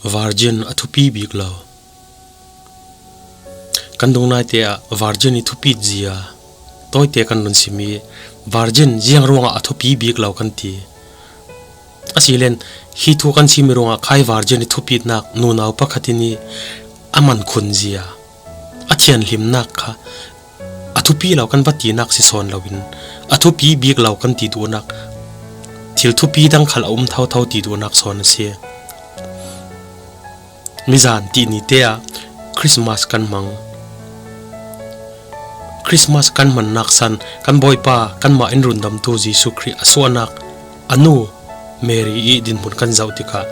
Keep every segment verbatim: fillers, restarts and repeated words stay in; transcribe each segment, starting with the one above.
Virgin a thupi bik lo. Kan dungnaite ah virgin i thupit zia tawite kan run sim i, virgin ziang ruangah a thupi bik lo kan ti. A si len, hi thu kan sim i ruangah khai virgin i thupitnak nunau pakhat in i a mankhun zia, a thianhlimnak kha a thupi lo kan va tinak si sawn loin, a thupi bik lo kan ti duhnak, thil thupi dang khal a um thotho ti duhnak sawn a si. Mizan tih nite ah Christmas kan hmang. Christmas kan hmannak san kan Bawipa kanmah in rundamtu Jesuh Khrih a suahnak a nu Mary i dinhmun kan zoh tikah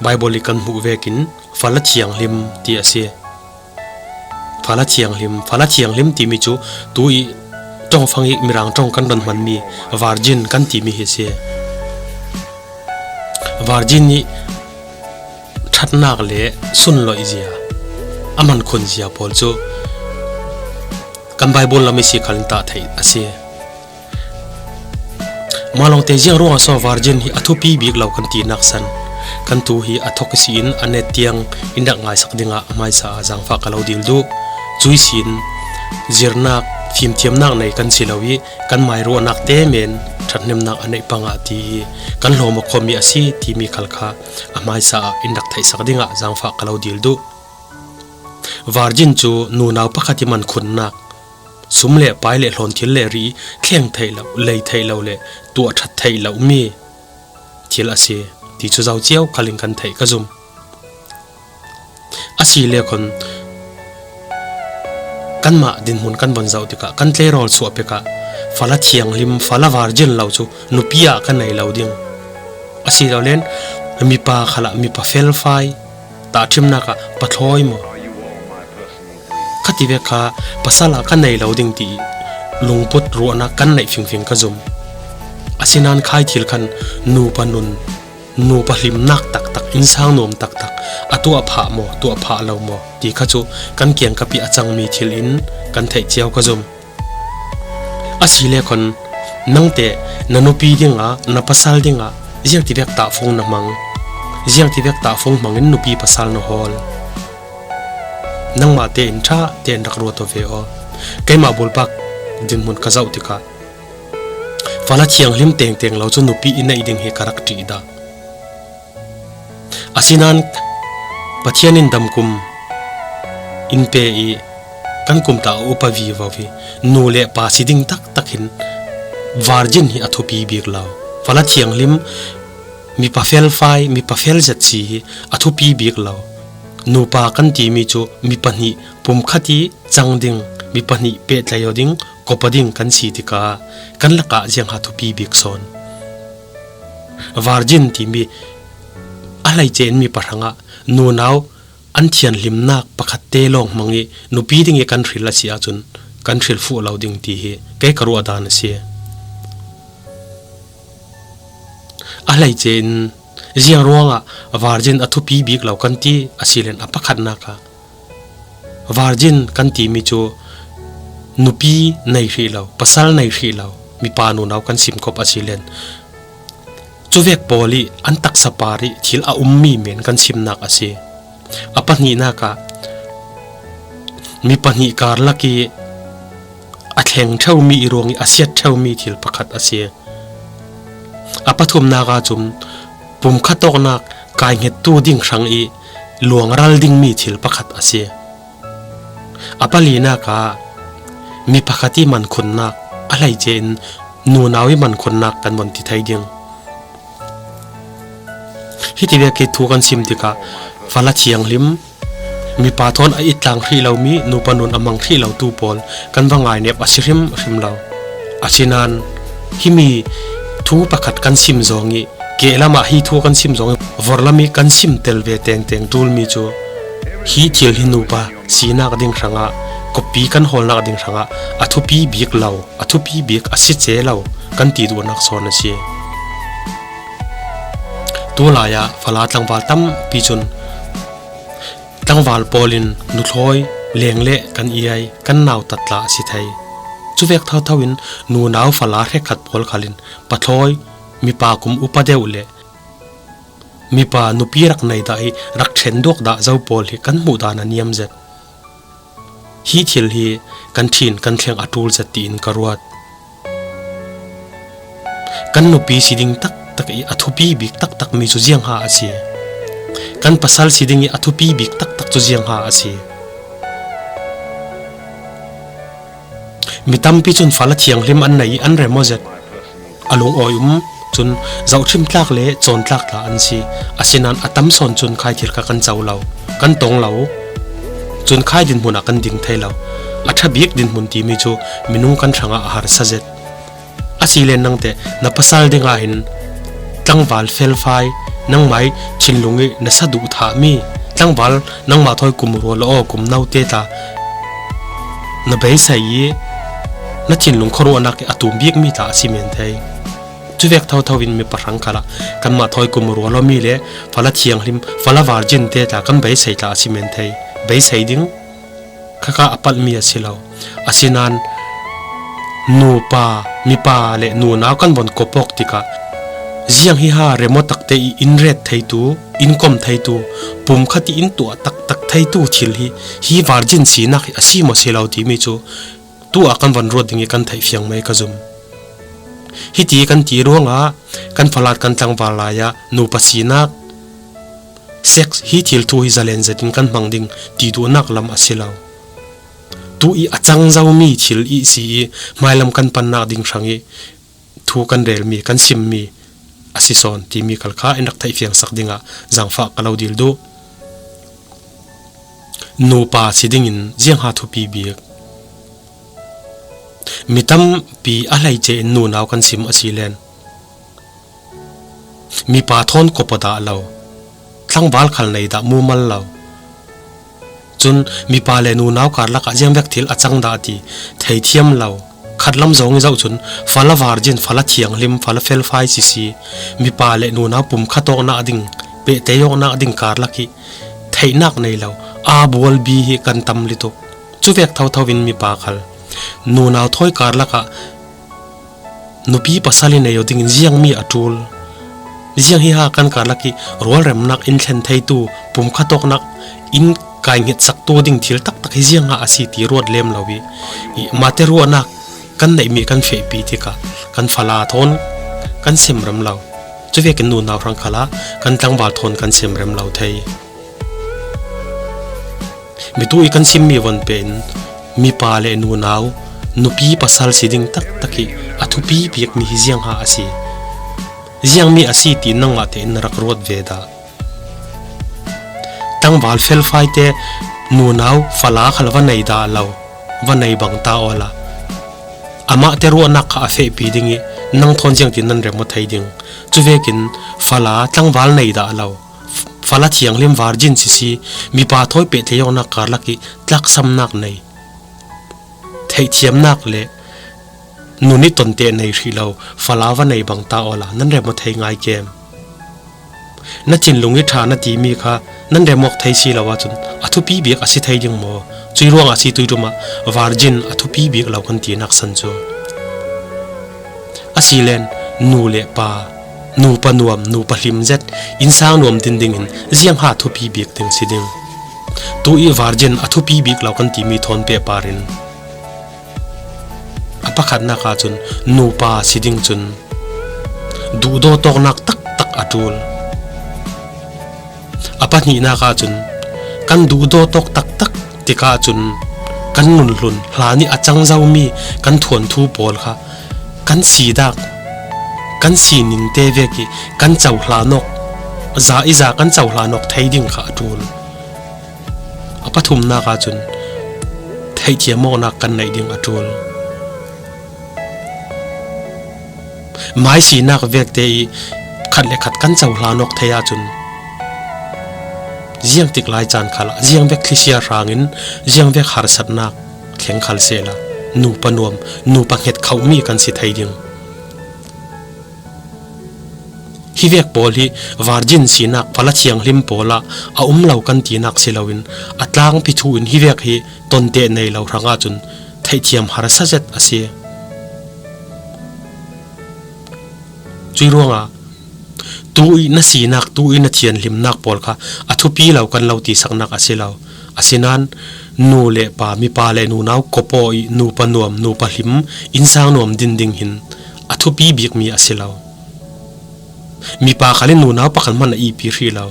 Bible i kan hmuh vekin fala thianghlim ti a si. Fala thianghlim, fala thianghlim timi cu tu i ṭongfang i Mirang ṭong kan run hmanmi virgin kan timi hi a si. Virgin i ṭhatnak le sunloih zia, a mankhun zia pawl cu kan Bible lam i si khalin tah theih a si. Mah lawngte ziang ruangah so virgin hi a thupi bik lo kan tinak san kan tu hi a thok i si in a net tiang in rak ngaisak dingah a hmaisa ah zaangfah ka lo dil duh. Cui sin zirnak, fimthiamnak nei kan si lo i kan mairuahnak te men ṭhathnemnak a neih pangah ti hi kan hlawm aw khawmi a si timi khal kha a hmaisa ah in rak theihsak dingah zaangfah ka lo dil duh. Virgin cu nunau pakhat i mankhunnak, sum le pai le hlawnthil le ri i thleng theih lo, lei theih lo le tuah ṭhat theih lomi thil a si ti cu zo cio khalin kan theih ka zum. A si le khon kanmah dinhmun kan von zoh tikah kan tleirawl suah pekah fala thianghlim, fala virgin lo cu nupi ah ka nei lo ding. A si lo len mipa khalah mipa felfai, tahṭhimnak ah pathlawi maw, khativek kha pasal ah ka nei lo ding ti lungput ruahnak kan neih fingfing ka zum. Asinain khai thil khan nupa nun, nupa hlimnak taktak, innsang nuam taktak, a tuah phah maw, tuah phah lo maw ti kha cu kan kiangkap i a cangmi thil in kan theih cio ka zum. A si le khon nangte na nupi dingah, na pasal dingah ziangtivek tahfung na hmang, ziangtivek tahfung hmangin nupi pasal na hawl. Nangmah tein ṭha tein rak ruat aw ve aw. Keimah bulpak dinhmun ka zoh tikah fala thianghlim tengteng lo cu nupi i neih ding hi ka rak ṭih dah. Asinain Pathian in damkum in pe i kan kumta a upa vivo hi nu le pa si ding taktak hin virgin hi a thupi bik lo. Fala thianghlim, mipa felfai, mipa felzet si hi a thupi bik lo. Nupa kan timi cu mi pahnih pumkhat i cang ding, mi pahnih pehtlai aw ding, kop aw ding kan si tikah kan lakah ziangha thupi bik sawn. Virgin timi a hleice in mipa hrangah nunau an thianhlimnak pakhatte lawng hmang i nupi ding i kan hril a si ahcun kan hril fuh lo ding ti hi kei ka ruah dan a si. A hleice in ziang ruangah virgin a thupi bik lo kan ti a si len a pakhatnak ah virgin kan timi cu nupi nei hrih lo, pasal nei hrih lo mipa nunau kan simkop a si len cuvek pawl i an taksa par i thil a ummi men kan simnak a si. A pahnihnak ah mi pahnih karlak i a thleng ṭheumi i ruang i a siat ṭheumi thil pakhat a si. A pathumnak ahcun pumkhat awknak kaihngettu ding hrang i luangral dingmi thil pakhat a si. A palinak ah mi pakhat i mankhunnak, a hleice in nunau i mankhunnak kan von ti thei ding. Hitivek i thu kan sim tikah fala thianghlim, mipa thawn a ittlang hrih lomi, nupa nun a mang hrih lotu pawl kan va ngainep a si hrimhrim lo. Asinain himi thu pakhat kan sim zong i kehlam ah hi thu kan sim zong i vorlam i kan sim tel ve tengteng ṭulmi cu hi thil hi nupa sinak ding hrangah, koppi kan hawlnak ding hrangah a thupi bik lo, a thupi bik a si ce lo kan ti duhnak sawn a si. Tulai ah fala tlangval tampi cun tlangval pawl in nuthlawi lengleh kan iai, kan nautat tla a si thei. Cuvek thotho in nunau fala hrekkhat pawl khal in pathlawi, mipa kum upa deuh le Mipa nupi rak nei dah hi, rak ṭhen duak dah zo pawl hi kan hmuh dan a niam zet. Hi thil hi kan ṭhin kan thleng a ṭul zet tiin ka ruat. Kan nupi si ding taktak i a thupi bik taktak mi cu ziangha a si? Kan pasal si ding i a thupi bik taktak cu ziangha a si? Mi tampi cun fala thianghlim an nei i an rem aw zet. A lungawi um cun zohṭhim tlak le cawn tlak tla an si. Asinain a tam sawn cun khai thil kha kan co lo, kan tong lo. Cun khai dinhmun ah kan ding thei lo. A ṭha bik dinhmun timi cu minung kan hrangah a harsa zet. Asile nangte na pasal dingah hin tlangval felfai, nangmai thinlung i na sa duh thahmi, tlangval nangmah thawi kum rual aw, kum naute tla na beisei i na thinlung khuaruahnak i a tum bikmi tla a si men thei. Cuvek thotho in mipa hrang khalah kanmah thawi kum rual awmi le fala thianghlim, fala virgin te tla kan beisei tla a si men thei. Beisei ding khakha a palhmi a si lo. Asinain nupa, mipa le nunau kan von kop awk tikah ziang hi ha rem aw takte i in ret theitu, in kom theitu, pumkhat i in tuah taktak theitu thil hi, hi virgin sinak hi a si maw si lo timi cu tu ah kan von ruat ding i kan theih fiang mai ka zum. Hiti kan ti ruangah kan falat kan tlangval lai ah nupa sinak, sex hi thil thu hi zalen zetin kan hmang ding ti duhnak lam a si lo. Tu i a cang zomi thil i si i hmailam kan pannak ding hrang i thu kan relmi, kan simmi a si sawn timi khal kha in rak theih fiangsak dingah zaangfah ka lo dil duh. Nupa si dingin ziangha thupi bik? Mi tampi a hleice in nunau kan sim a si len mipa thawn kop aw dah lo, tlangval khal nei dah mumal lo. Cun mipa le nunau karlak ah ziangvek thil a cang dah ti theithiam lo. Khatlam zong i zoh cun fala virgin, fala thianghlim, fala felfai sisi, mipa le nunau pumkhat awknak ding, pehtei awknak ding karlak i theihnak nei lo, aa bualbi hi kan tam lutuk. Cuvek thotho in mipa khal nunau thawi karlak ah nupi pasal i nei aw dingin ziangmi a ṭul? Ziang hi ha kan karlak i rualremnak in thlen theitu, pumkhat awknak in kai hnget saktu ding thil taktak hi ziangha a si ti ruat lem lo i, i mahte ruahnak kan neihmi kan fehpi tikah kan fala thawn kan sem rem lo. Cuvekin nunau hrang khalah kan tlangval thawn kan sem rem lo thei. Mi tu i kan simmi von peh in mipa le nunau, nupi pasal si ding taktak i a thupi bikmi hi ziangha a si? Ziangmi a si ti nangmah tein na rak ruat ve dah. Tlangval felfai te nunau fala khal va nei dah lo, va nei bang ta awla amahte ruahnak kha a fehpi ding i nang thawn ziangtin nan rem aw thei ding? Cuvekin fala tlangval nei dah lo, fala thianghlim virgin sisi, mipa thawi pehtlaih awknak karlak i tlaksamnak nei, theihthiamnak le nun i tonte nei hrih lo fala va nei bang ta awla nan rem aw thei ngai kem? Na thinlung i ṭha na timi kha nan rem awk thei si lo ahcun a thupi bik a si thei ding maw? Cui ruangah si tuiṭum ah virgin a thupi bik lo kan tinak san cu. Asilen nu le pa, nupa nuam, nupa hlim zet, innsang nuam din dingin ziangha thupi bik ding si ding? Tu i virgin a thupi bik lo kan timi thawn pehpar in a pakhatnak ahcun nupa si ding cun duhdawt awknak taktak a ṭul. A pahnihnak ahcun kan duhdawt awk taktak tikah cun kan nunhlun hlan i a cang zomi kan thuanthu pawl kha kan sidak, kan siningte vek i kan cohlan awk, za i za kan cohlan awk thei ding kha a ṭul. A pathumnak ahcun theihthiam awknak kan neih ding a ṭul. Mai sinak vekte i khat le khat kan cohlan awk thei ahcun ziangtik lai caan khalah ziangvek thlisia hrangin ziangvek harsatnak thleng khal sehla nupa nuam, nupa hnget khomi kan si thei ding. Hi vek pawl hi virgin sinak fala thianghlim pawl ah a um lo kan tinak si loin a tlangpi thu in hi vek hi tonteh nei lo hrang ahcun theihthiam harsa zet a si. Cui ruangah Tu i na sinak, tu i na thianhlimnak pawl kha a thupi lo kan lo tisaknak a si lo. Asinain nu le pa, mipa le nunau kawpaw i nupa nuam, nupa hlim, innsang nuam din ding hin a thupi bikmi a si lo. Mipa khal in nunau pakhat hman a ihpi hrih lo.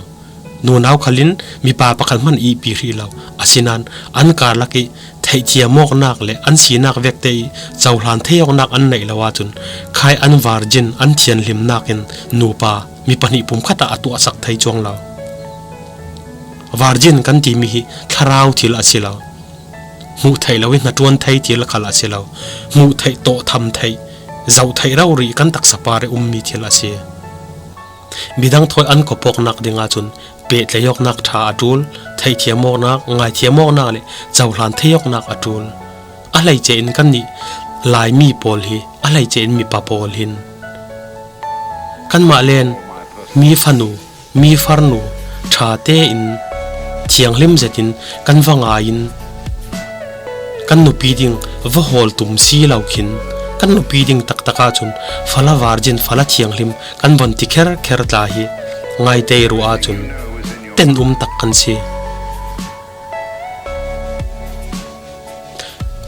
Nunau khal in mipa pakhat hman a ihpi hrih lo. Asinain an karlak i theihthiam awknak le an sinak vekte i cohlan thei awknak an neih lo ahcun khai an virgin, an thianhlimnak in nupa mi pahnih pumkhat ah a tuahsak thei cuang lo. Virgin kan timi hi thlarau thil a si lo. Hmuh theih lo i hnaṭuan thei thil khal a si lo. Hmuh theih, tawh tham theih, zoh theih rori kan taksa par i ummi thil a si. Midang thawi an kawpawknak ding ahcun pehtlaih awknak ṭha a ṭul, theihthiam awknak, ngaithiam awknak le cohlan thei awknak a ṭul. A hleice in kannih Laimi pawl hi, a hleice in mipa pawl hin kanmah len mi fanu, mi farnu ṭha tein thianghlim zetin kan va ngai in, kan nupi ding va hawl tum si lo khin, kan nupi ding taktak ahcun fala virgin, fala thianghlim kan von ti kherkher tla hi ngaite i ruah ahcun ten um tak kan si.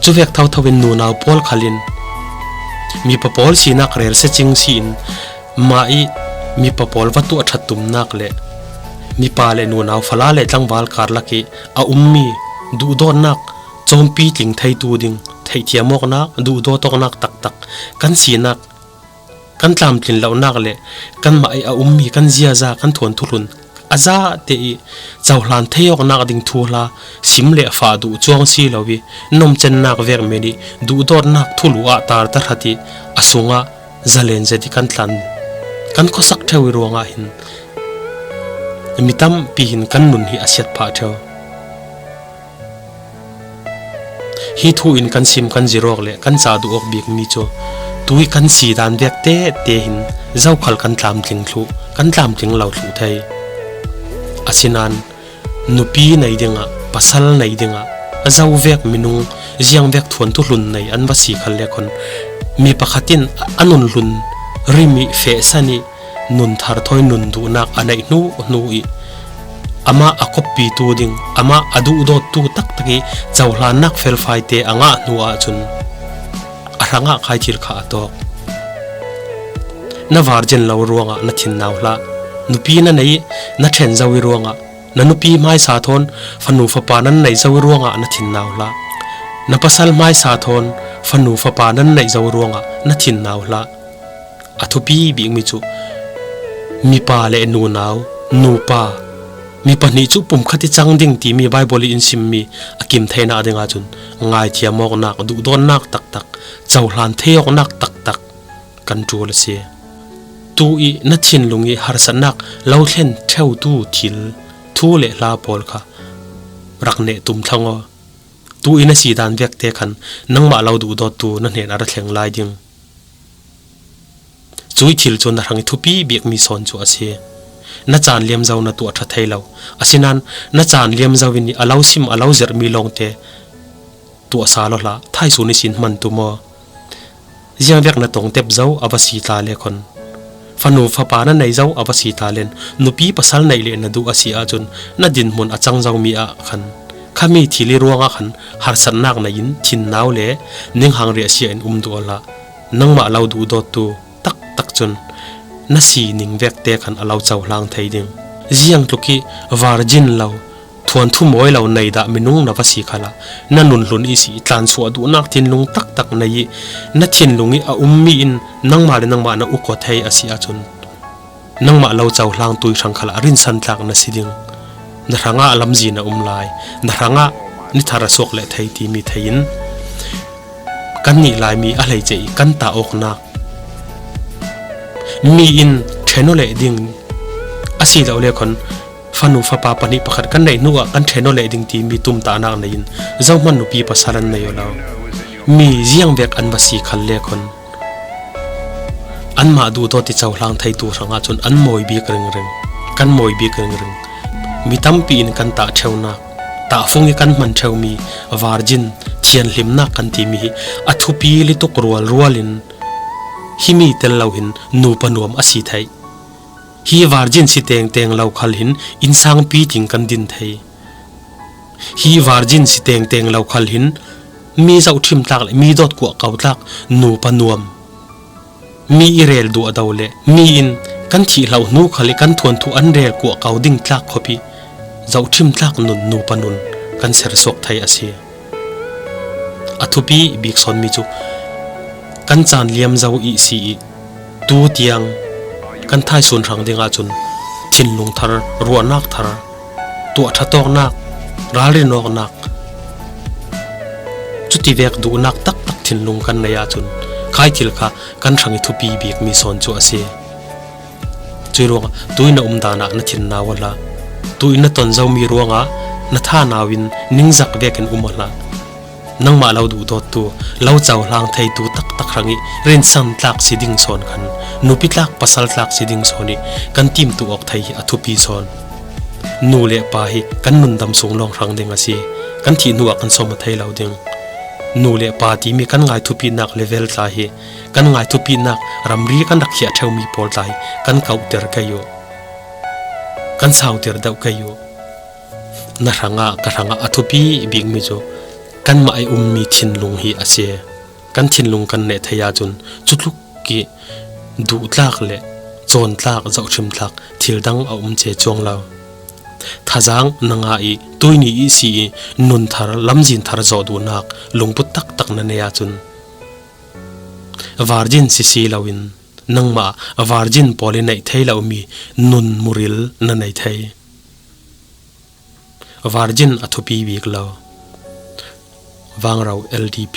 Cuvek thotho in nunau pawl khal in mipa pawl sinak rel secing si in, mah i mipa pawl va tuah ṭhat tumnak le mipa le nunau, fala le tlangval karlak i a ummi duhdawtnak cawmpi tling theitu ding theihthiam awknak, duhdawt awknak taktak kan sinak, kan tlamtlin lonak le kanmah i a ummi kan ziaza, kan thuanthu hlun a zate i cohlan thei awknak ding thuhla sim le fah duh cuang si lo i, nomcennak vek men i duhdawtnak thulu ah tar tahrat i a sungah zalen zet i kan tlan, kan khuasak ṭheu i ruangah hin mi tampi hin kan nun hi a siat phah ṭheu. Hi thu in kan sim, kan zir awk le kan ca duh awk bikmi cu tu i kan si dan vek tete hin zokhal kan tlamtling thluh, kan tlamtling lo thluh thei. Asinain nupi nei dingah, pasal nei dingah a zo vek minung, ziang vek thuanthu hlun nei an va si khal le khon, mi pakhat in a nun hlun rim i fehsan i nun thar thawi nun duhnak a neih hnu hnu i amah a kawppitu ding, amah a duhdawttu taktak i cohlannak felfaite a ngah hnu ahcun a hrangah khai thil kha a tawk. Na virgin lo ruangah na thin nau hlah. Nupi na nei i na ṭhen zo i ruangah na nupi hmaisa thawn fanu fapa nan neih zo i ruangah na thin nau hlah. Na pasal hmaisa thawn fanu fapa nan neih zo i ruangah na thin nau hlah. A thupi bikmi cu mipa le nunau, nupa, mi pahnih cu pumkhat i cang ding timi Baibal i in simmi a kim theinak ding ahcun ngaithiam awknak, duhdawtnak taktak, cohlan thei awknak taktak kan ṭul a si. Tu i na thinlung i harsatnak lo thlen ṭheutu thil, thu le hla pawl kha rak neh tum thlang aw. Tu i na si dan vekte khan nangmah lo duhdawttu na hnen a ra thleng lai ding. Cuih thil cu na hrang i thupi bikmi sawn cu a si. Na caan liam zo na tuah ṭha thei lo. Asinain na caan liam zo in i a lo sim, a lo zirhmi lawngte tuah sal aw hlah, thaisun ihsin hman tum aw. Ziangvek na tong tep zo a va si ta le khon, fanu fapa na nei zo a va si ta len, nupi pasal neih le na duh a si ahcun na dinhmun a cang zomi ah khan khami thil i ruangah khan harsatnak nei in thin nau le ninghang riahsia in um duh aw hlah. Nangmah lo duhdawttu taktak cun na sining vekte khan a lo cohlang thei ding. Ziangtluk i virgin lo, thuanthu mawi lo nei dah minung na va si khalah na nun hlun ihsi i tlansuah duhnak thinlung taktak nei i na thinlung i a ummi in nangmah le nangmah na uk aw thei a si ahcun nangmah lo cohlang tui hrang khalah rinsan tlak na si ding. Na hrangah lamzin a um lai, na hrangah ni thar a suak leh thei timi thei in kannih Laimi a hleice i kan tah awknak, mi in ṭhen aw leh ding a si lo le khon, fanu fapa pahnih pakhat kan neih hnuah kan ṭhen aw leh ding timi tumtahnak nei in zohman nupi pasal an nei aw lo. Mi ziangvek an va si khal le khon, anmah duhdawt i cohlang theitu hrangah cun an mawi bik ringring, kan mawi bik ringring. Mi tampi in kan tah ṭheunak, tahfung i kan hman ṭheumi virgin, thianhlimnak kan timi hi a thupi lituk rualrual in himi tel lo hin nupa nuam a si theih. Hi virgin si tengteng lo khal hin innsangpi ting kan din thei. Hi virgin si tengteng lo khal hin mi zohthim tlak le mi dawt kuah kau tlak nupa nuam, mi i rel duah do le mi in kan thih hloh hnu khal i kan thuanthu an rel kuah kau ding tlak khop i zohthim tlak nun nupa nun kan sersuak thei a si. A thupi bik sawn mi cu kan caan liam zo i si i tu tiang kan thaisun hrang ding ahcun thinlung thar, ruahnak thar, tuah ṭhatawknak, ralrin awknak, cutivek duhnak taktak thinlung kan nei ahcun khai thil kha kan hrang i thupi bikmi sawn cu a si. Cui ruangah tu in na um dan ah na thin nau a hlah. Tu in na ton zomi ruangah na tha nau in ningzak vekin um a hlah. Nangmah lo duhdawttu, lo cohlang theitu taktak hrang i rinsan tlak si ding sawn khan, nupi tlak pasal tlak si ding sawn i kan timtu awk thei hi a thupi sawn. Nu le pa hi kan nundam sung lawng hrang ding a si. Kan thih hnu ah kan sawm a thei lo ding. Nu le pa timi kan ngai thupinak level tla hi kan ngai thupinak ramri kan rak khiah ṭheumi pawl tla hi kan kauhter kei uh, kan sauter deuh kei uh. Na hrangah, ka hrangah a thupi bikmi cu kanmah i ummi thinlung hi a si. Kan thinlung kan neh thei ahcun cutluk i duhtlak le cawntlak, zohṭhimtlak thil dang a um ce cuang lo. Thazaang na ngah i tuini i si i nun thar, lamzin thar zawh duhnak lungput taktak na nei ahcun virgin si si loin nangmah virgin pawl i neih thei lomi nun muril na nei thei. Virgin a thupi bik lo. Vangro L D P.